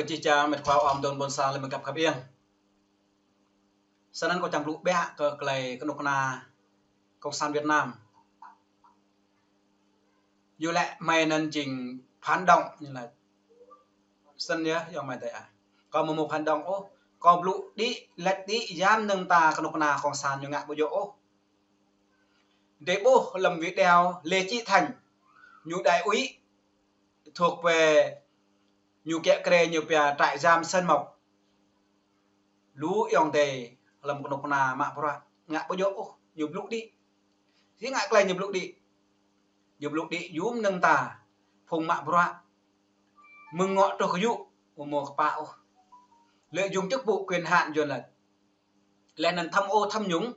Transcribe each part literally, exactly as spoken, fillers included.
Či ča mĕt khua om don ƀôn sang lĕ mơgăp khăp iăng. Snăn kâo čang blŭ ƀiă kơ klei kơnuk kơna Cộng sản Việt Nam. Yua lĕ mơi anăn jing phản động ñu lač. Snăn yơh, yua mơi tơi ah. Kâo mơ̆ mâo phản động ôh, kâo blŭ đĭ, lač đĭ, yam nơ̆ng ta kơnuk kơna Cộng sản ñu ngă ƀu djơ̆ ôh. Drei ƀuh hlăm video Lê Chí Thành, ñu đại úy thuộc về ñu kiă kriê ñu pia trại giam Sơn Mộc. Lu ayŏng adei hlăm kơnuk kơna mă bruă ngă ƀu djơ̆ ôh, ñu blŭ đĭ. Si ngă klei ñu blŭ đĭ. Ñu blŭ đĭ yŭm nơ̆ng ta phung mă bruă. Mơ̆ng ngŏ truh kơ yŭ, ƀu mâo kơpă ôh. Lợi dụng chức vụ quyền hạn yuăn lač. Leh anăn tham ô tham nhũng,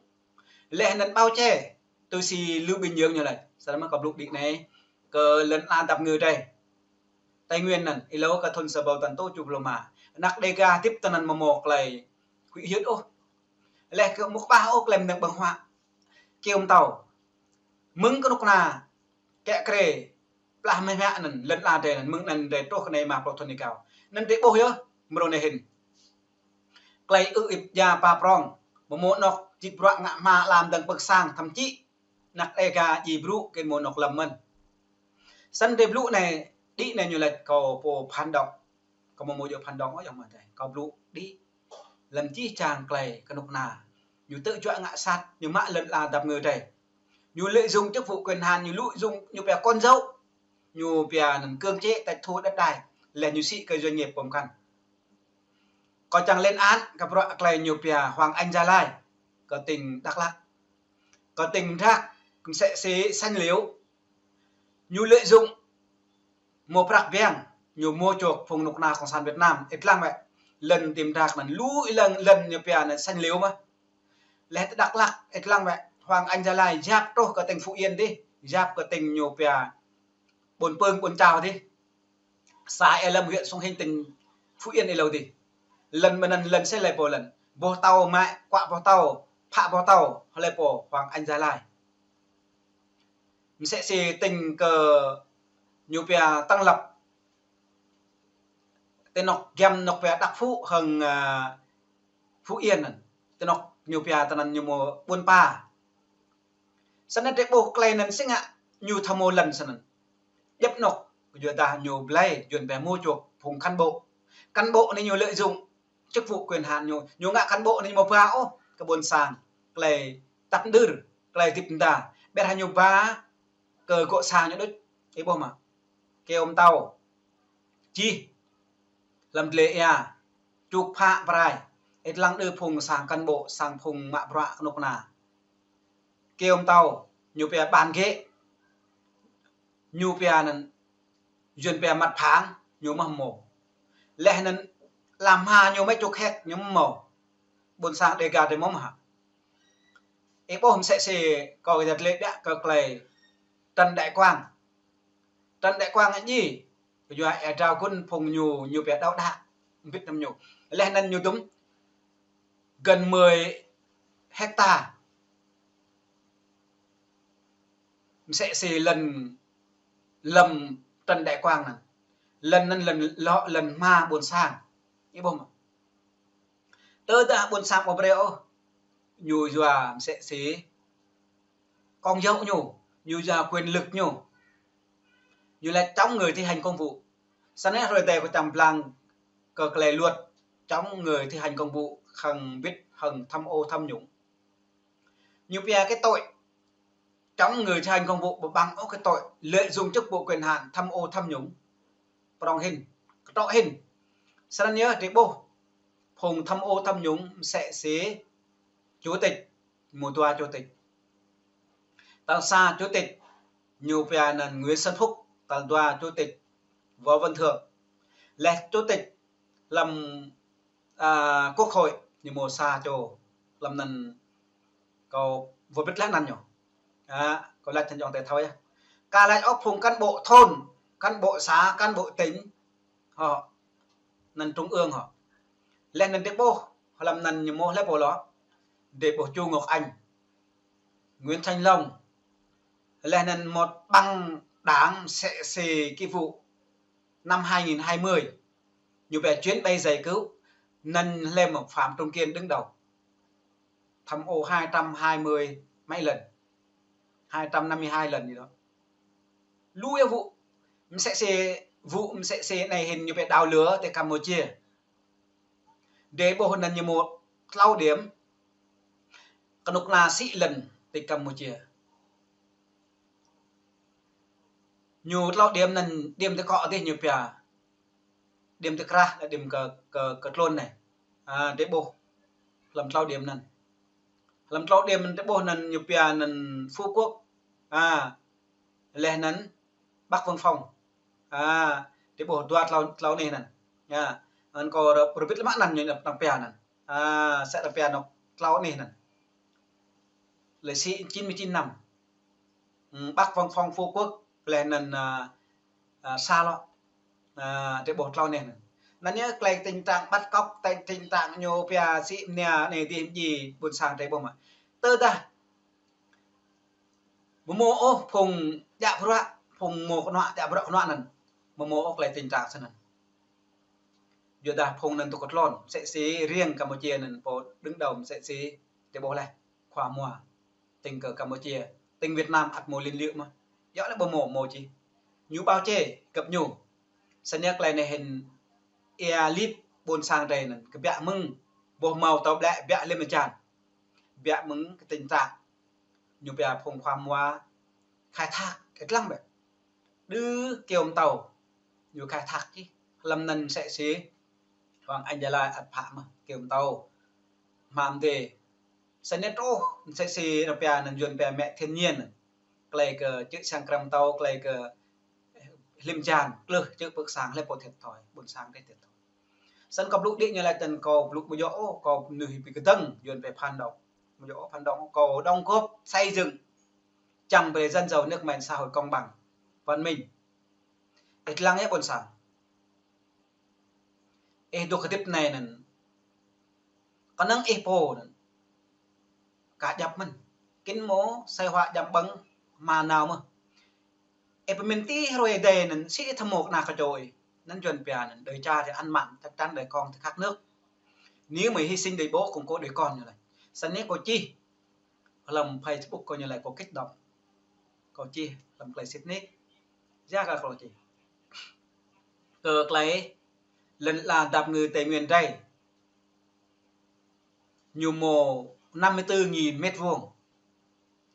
leh anăn bao che, tui si Lưu Bình Nhưỡng ñu lač. Snăn mơ̆ kâo blŭ đĭ anei kơ lăn ala dap kngư drei. Tây Nguyên anăn, êlâo kơ thŭn sa êbâo tăn tŭ čuh pluh êma. Anak Đêga hdĭp tinăn mơ̆ mâo klei huĭ hyưt ôh. Leh kơ mâo kơƀah ôh klei mnơ̆ng ƀơ̆ng huă. Kyâo mtâo. Mơ̆ng kơnuk kơna kiă kriê plah mơ̆ng huă anăn, lăn ala drei anăn, mơ̆ng anăn drei truh kơ anei êma pluh thŭn êgao. Anăn drei ƀuh yơh, mrâo anei hĭn. Klei ư̆ ip dja ba prŏng, mơ̆ mâo anôk čĭt bruă ngă hma ala mdơ̆ng pơ̆k sang, thậm chí anak Đêga djiê brŭ kơ mâo anôk lăm mơ̆n. Snăn drei blŭ anei, đĭ anei ñu lač kâo pô phản động. Kâo mơ̆ mâo djơ̆ phản động ôh, yua mơi tơi. Kâo blŭ đĭ. Hlăm jih jang klei kơnuk kơna ñu tơjuă ngă sat, ñu mă lăn ala dap kngư drei. Ñu lợi dụng chức vụ quyền hạn, ñu lợi dụng ñu pia con dấu, ñu pia anăn cưỡng chế tịch thu đất đai, leh ñu sĭ kơ doanh nghiệp pơm kăn. Kâo čang lên án kơ bruă klei ñu pia Hoàng Anh Gia Lai, kơ tỉnh Đắk Lắk, kơ tỉnh Đắk, msĕ si Sanh Liêu. Ñu lợi dụng mâo prăk biang, ñu mâo čuôk phung kơnuk kơna Cộng sản Việt Nam, ih lăng wĕ. Lăn tỉnh Đắk anăn, lu ih lăng lăn ñu pia anăn Sanh Liêu mơh. Leh ti Đắk Lắk, ih lăng wĕ, Hoàng Anh Gia Lai, yap truh kơ tỉnh Phú Yên dih, yap kơ tỉnh ñu pia Ƀuôn Pơng, Ƀuôn Čao dih. Xã Ea Lâm, huyện Sông Hinh, tỉnh Phú Yên êlâo dih. Lăn mơ̆ng anăn lăn sĭt hlei pô lăn. Boh tâo mă, kuă boh tâo, phă boh tâo, hlei pô Hoàng Anh Gia Lai. Msĕ si tỉnh kơ ñu pia Tân Lập. Ti anôk giăm anôk pia Đắk Phu hăng, a, Phú Yên anăn. Ti anôk ñu pia tinăn ñu mâo Ƀuôn Pa. Snăn drei ƀuh klei anăn si ngă ñu thâo mâo lăn snăn. Djăp anôk, yua dah ñu blei, yuăn pia mâo čuôk phung cán bộ. Cán bộ anei ñu lợi dụng chức vụ quyền hạn ñu, ñu ngă cán bộ anei ñu mâo ba ôh, kơ ƀuôn sang, klei tăp mđưr, klei hdĭp mda. Ƀiădah ñu ba kơ gŏ sang ñu đôč, ih ƀuh mơ̆. Kyâo mtâo, čih, hlăm dlê êa, čuk phă prai, ih lăng đơ phung sang cán bộ, sang phung mă bruă kơnuk kơna. Kyâo mtâo, ñu pia bàn ghế, ñu pia anăn, yuăn pia mặt phẳng, ñu mơh mâo. Leh anăn ala hma ñu mă čuk hĕk, ñu mơh mâo. Ƀuôn sang Đêga drei mơh mơh hă. Ih ƀuh msĕ si kâo kơ yăt lĕ ƀiă kơ klei Trần Đại Quang. Trần Đại Quang anăn djai, yua êa drao gŭn phung ñu, ñu pia đao đá, mbĭt năm ñu. Leh anăn ñu dŭm gần mười hecta. Msĕ si lăn lăm Trần Đại Quang anăn. Lăn anăn lăn lŏ lăn hma ƀuôn sang. Ih ƀuh mơ̆. Tơdah ƀuôn sang ƀu brei ôh, ñu yua msĕ si công dầu ñu, ñu yua quyền lực ñu. Ñu lač chống người thi hành công vụ. Snăn hruê adih kâo čang blang kơ klei luật chống người thi hành công vụ hăng mbĭt hăng tham ô tham nhũng. Ñu pia cái tội chống người thi hành công vụ ƀu ƀăng ôh cái tội lợi dụng chức vụ quyền hạn tham ô tham nhũng. Prŏng hĭn, kơtrŏ hĭn. Snăn yơh drei ƀuh phung tham ô tham nhũng msĕ si chủ tịch, mâo dua chủ tịch. Tal sa chủ tịch ñu pia anăn Nguyễn Xuân Phúc, tal dua chủ tịch Võ Văn Thưởng. Leh chủ tịch hlăm, a, Quốc hội ñu mâo sa čô, hlăm anăn kâo wơ̆t bĭt leh anăn ñu. A, kâo lač čăn čŏng tơ thâo yơh. Ka lač ôh phung cán bộ thôn, cán bộ xã, cán bộ tỉnh, hŏ, anăn trung ương hŏ. Leh anăn drei ƀuh, hlăm anăn ñu mâo hlei pô lŏ. Drei ƀuh Chu Ngọc Anh, Nguyễn Thành Long. Leh anăn một băng đảng msĕ si cái vụ năm hai nghìn hai mươi. Ñu pia chuyến bay giải cứu, anŭn lĕ mơ̆ Phạm Trung Kiên đứng đầu. Tham ô hai trăm hai mươi mấy lần, hai trăm năm mươi hai lần gì đó. Lu yơh vụ, msĕ si, vụ msĕ si anai hĭn ñu pia đào lửa ti Campuchia. Dê ƀuh anŭn ñu mơ̆ tlâo điểm kơnuk kơna sĭ lŏn ti Campuchia. Ñu tlâo điểm anŭn, điểm tơ kŏ dih ñu pia. Điểm tơ krah, điểm kơ, kơ, kơ tlôn anai. A, dê ƀuh. Hlăm tlâo điểm anŭn. Hlăm tlâo điểm dê ƀuh anŭn ñu pia anŭn Phú Quốc. A, laih anŭn Bắc Vân Phong. A, dê ƀuh dua tlâo, tlâo anih anŭn. Ya, anŭn kâo rơ-, rơbit lĕ mă anŭn ñu năp năp pia anŭn. A, sĕ năp pia nŏk tlâo anih anŭn. Lĕ sĭ chín mươi chín năm. Ừm, Bắc Vân Phong, Phú Quốc, laih anŭn, a, a, Sa Lô. A, dê ƀuh tlâo anih anŭn. Anŭn yơh tơlơi tình trạng bắt cóc, tơlơi tình trạng ñu pia sĭ mơnia anai dih mơji ƀôn sang dê ƀuh mơ̆. Tơdah ƀu mơ̆ ôh phung djă bruă, phung mơ̆ kơnuă, djă bruă kơnuă anŭn. Ƀu mơ̆ ôh tơlơi tình trạng snăn. Yua dah phung anŭn tŭ kơ tlôn, msĕ si riêng Campuchia anŭn pô đứng đầu msĕ si dê ƀuh laih, khua mua. Tĭng kơ Campuchia, tĭng Việt Nam ăt mơ̆ liên lụy mơ̆. Yua lĕ ƀu mơ̆, mơ̆ či. Ñu bao che găp ñu. Snăn yơh tơlơi anai hĭn ia lip ƀôn sang dê anŭn, kơ biă mơ̆ng, ƀuh hmâo tâo ƀlĕ biă lĕ mơjan. Biă mơ̆ng kơ tình trạng ñu pia phung khua mua khai thác, kơ tơlăng ƀĕ. Đưm kơyâo mơtâo, ñu khai thác čih. Hlăm anŭn msĕ si Hoàng Anh Gia Lai ăt phă mơ̆, kơyâo mơtâo. Hmam dê. Snăn truh, msĕ si năp pia anŭn Yuan pia mẹ thiên nhiên. Tơlơi kơ čư̆ sang krăm mơtâo, tơlơi kơ lĕ mơjan, klưh čư̆ pơ̆k sang lĕ pô thiệt thòi, ƀôn sang dê thiệt thòi. Snăn kâo blŭ đĭ ñu laĭ tơ̆n kâo blŭ ƀu djơ̆ ôh, kâo mơnuih pi kơdơ̆ng, Yuan pia phản động. Ƀu djơ̆ ôh phản động, kâo đóng góp xây dựng, čang brơi dân giàu nước mạnh xã hội công bằng, văn minh. Ih lăng yơh ƀôn sang. Ih dŏ hơdip anai anŭn. Kơnơ̆ng ih pô anŭn. Ka djăp mơ̆n. Kĭn mơ̆, sai hua djăm ƀơ̆ng, hmua nao mơ̆. Ih pơmĭn ti hrơi dê anŭn, sĭ ih thâo mơ̆ kơna kơ čô ih. Anŭn Yuan pia anŭn, đời cha thì ăn mặn, chắc chắn đời con thì khát nước. Nếu mà hy sinh đời bố cũng có đời con ñu laĭ. Snăn anai kâo čih. Hlăm Facebook kâo ñu laĭ kâo kích động. Kâo čih hlăm tơlơi sĭt nik. Yua kơ kâo čih. Kơ tơlơi lŏn ala dap ngư Tây Nguyên dê. Ñu mơ̆ năm mươi tư nghìn mét vuông.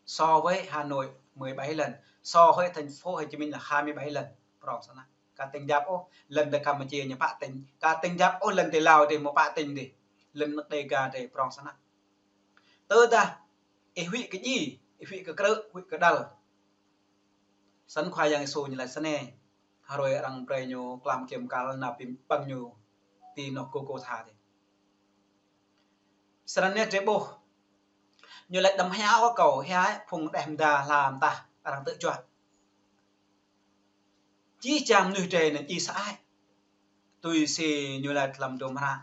So với Hà Nội mười bảy lần. So với thành phố Hồ Chí Minh là hai mươi bảy lần. Prong sơnă. Ka tĭng djăp ôh, lŏn dêh Campuchia ñu pă tĭng. Ka tĭng djăp ôh, lŏn dêh Lào dê mơ̆ pă tĭng dê. Lŏn năk Đêga dê prong sơnă. Tơdah ih huĭ kơ djai, ih huĭ kơ krư̆, huĭ kơ đăl. Snăn Khua Yang Yêsu ñu laĭ snei. Hrơi arăng brơi ñu tlam kiăm kal nao pĭm păng ñu ti anŏ Gôlgôtha dê. Snăn anai dê ƀuh. Ñu laĭ đăm hiăo kơ kâo, hiăo phung đeh mơda hla mơtah arăng tơ̆ juă. Jih jang mơnuih dê anŭn djai sơăi. Tui si ñu laĭ hlăm dôm hră.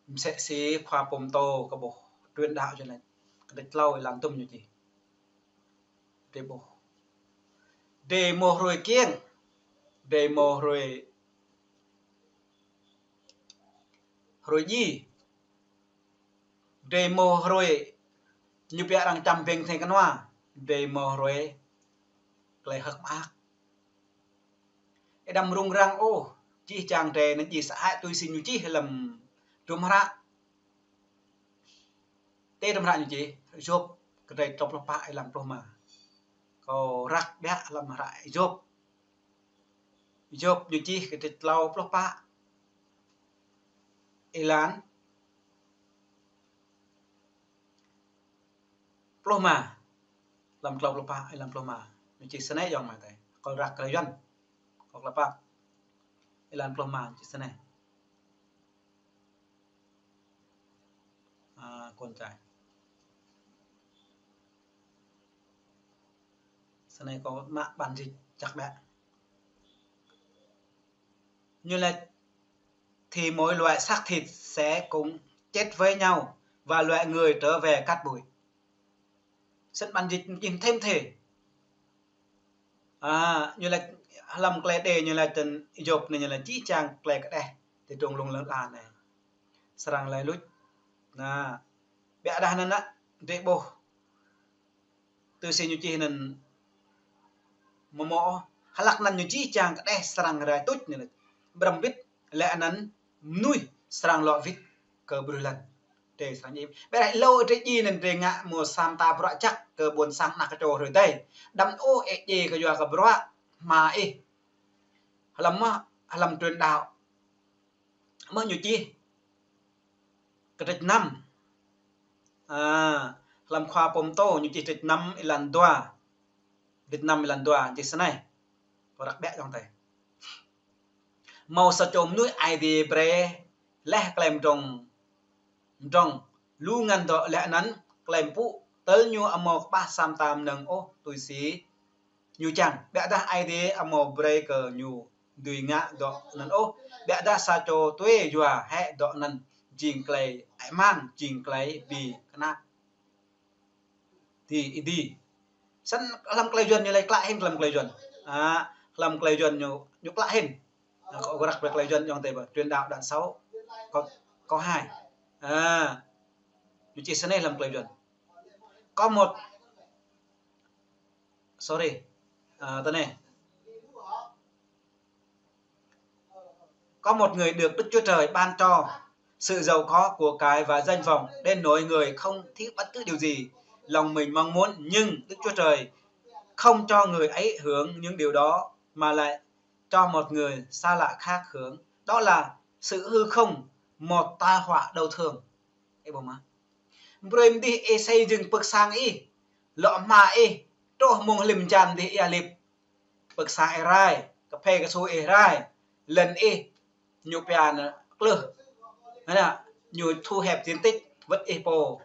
Msĕ si khua pô pơtô kơ ƀuh truyền đạo ñu laĭ. Kơdrêč tlâo êlan tŭm ñu čih. Dê ƀuh. Dê mơ̆ hrơi kiêng. Dê mơ̆ hrơi, hrơi djai. Dê mơ̆ hrơi ñu pia arăng čăm ƀing thei kơnua. Dê mơ̆ hrơi tơlơi hơ̆k mơak. Ih đăm rŭng răng ôh, jih jang dê anŭn djai sơăi tui si ñu čih hlăm dôm hră. Tơ dôm hră ñu čih, Yôp, kơdrêč tlâo pluh pă êlan pluh rơma. Kâo răk biă hlăm hră Yôp. Yôp ñu čih kơdrêč tlâo pluh pă êlan pluh rơma. Hlăm tlâo pluh pă êlan pluh rơma. Ñu čih snei yơh mơ̆ tơi. Kâo răk kơ Yuan. Kâo klă pă. Êlan pluh rơma čih snei. A, kŏn čai. Snei kâo mă bản dịch čăk ƀĕ. Ñu laĭ thì mỗi loại xác thịt sẽ cũng chết với nhau và loại người trở về cát bụi. Snăn bản dịch ñu čih thêm thê. A, ñu laĭ hlăm klei Êđê ñu laĭ tơ̆n Yôp anai ñu laĭ čih čang klei kơđeh tơdrong lông lơ đa anai. Srăng laĭ luč. Anai, biă dah anŭn anai, drơi ƀuh. Tui si ñu čih anŭn mơ̆ mơ̆ ôh, hlăk anŭn ñu čih čang kơđeh srăng rai tuč anai. Brăm bĭt, laih anŭn mơnuih srăng lŏ wĭt kơ bruih lăn. Drơi srăng djai. Biă dah hlâo drơi djai anŭn drơi ngă mơ̆ sa mta bruă jăk kơ ƀôn sang ană kơčô hrơi adai. Đăm ôh ih djai kơ yua kơ bruă hma ih. Hlăm mơ̆, hlăm truyền đạo. Mơ̆ ñu čih kơtrĕč năm. À, hlăm khua pô pơtô ñu čih kơtrĕč năm êlan dua. Kơtrĕč năm êlan dua čih snei. Kâo răk biă dơ̆ng tơi. Hmâo sa čô mơnuih Aê Diê brơi laih klei mdrŏng, mdrŏng lu ngăn dŏ laih anŭn klei mpŭ tơl ñu amâo kơƀah sa mta mơnơ̆ng ôh tui si ñu čang. Biă dah Aê Diê amâo brơi kơ ñu dưi ngă dŏ anŭn ôh. Biă dah sa čô tue yua hĕ dŏ anŭn jing klei hơăi mang, jing klei bi kơnap. Ti ih di. Snăn hlăm klei Yuăn ñu laĭ klă hĭn hlăm klei Yuăn. À, hlăm klei Yuăn ñu, ñu klă hĭn. À, kâo răk brơi klei Yuăn ayŏng adơi ƀă. Truyền đạo đoạn sáu. Câu, câu hai. À, ñu čih snei hlăm klei Yuăn. Có một Sorry. À, tơ anai. Có một người được Đức Chúa Trời ban cho sự giàu có, của cải và danh vọng đến nỗi người không thiếu bất cứ điều gì. Lòng mình mong muốn, nhưng Đức Chúa Trời không cho người ấy hưởng những điều đó mà lại cho một người xa lạ khác hưởng. Đó là sự hư không, một tai họa đau thương. Ơ ƀuh mơ̆. Brơi mơ̆ dih ih xây dựng pơ̆k sang ih, lŏ hma ih, truh mông hlim hơjan dih ih alip. Pơ̆k sang ih rai, kơphê kơsu ih rai, lŏn ih, ñu pia anŭn klưh. Anŭn, ñu thu hẹp diện tích, wơ̆t ih pô.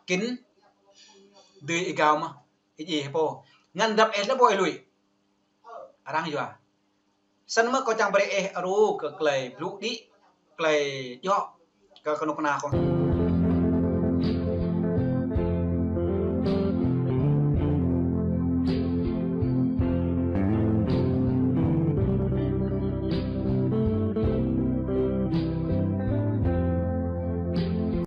Kín, dưi ih gao mơ̆, ih djai ih pô. Ngăn drăp ih lĕ ƀu ih lui. Arăng yua. Snăn mơ̆ kâo čang brơi ih aru kơ klei blŭ đĭ, klei djŏ, kơ kơnuk kơna kâo.